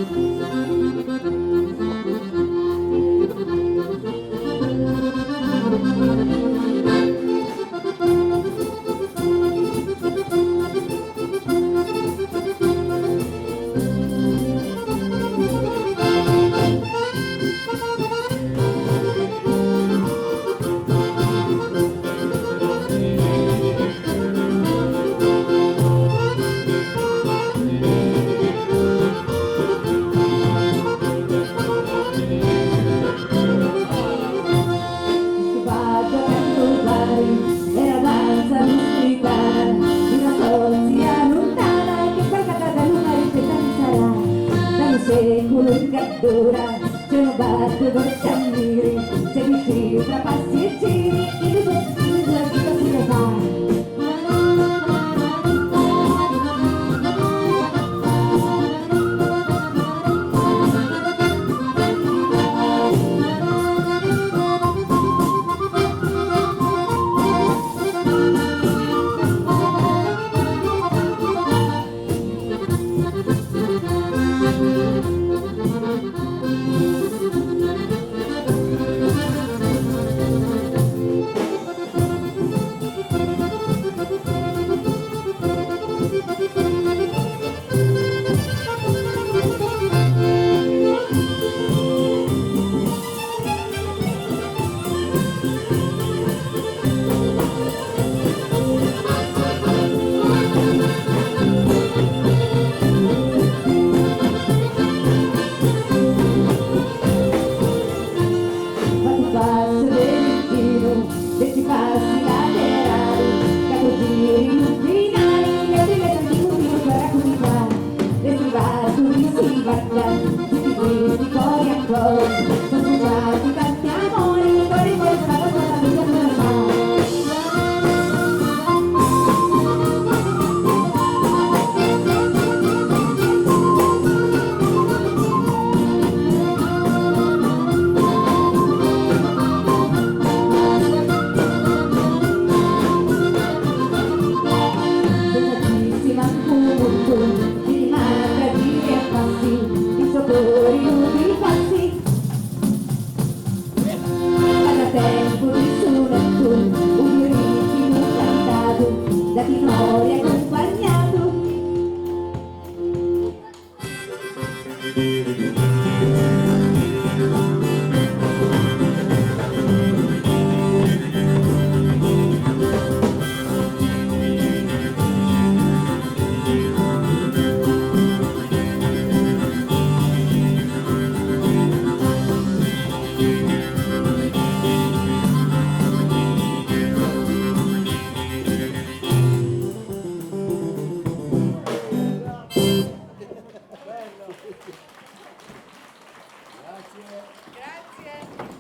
Su baddu a cantu parit era danza rusticana di una Scozia luntana che sbarcata da lu mari cent'anni sarà. Da nu seculu in Gaddura c'è unu baddu chi ammiri, seguici tra passi e giri, in su l'antica storia fa. Fatu passu de ritinu, deci passi laterali, quattro giri lu finali, letu letu anticu finu a raccuntà. De su baddu chi si baddat, tutti questi cori a cori, sono sfociati tanti amori, cori cori sa cosa sa cosa fa. Senza dirsi mancu muttu, di rimandra giri e passi, il suo cori nu passi. Cada tempu di sonettu, unu ritmu cantadu, da tinori accumpagnadu. Grazie.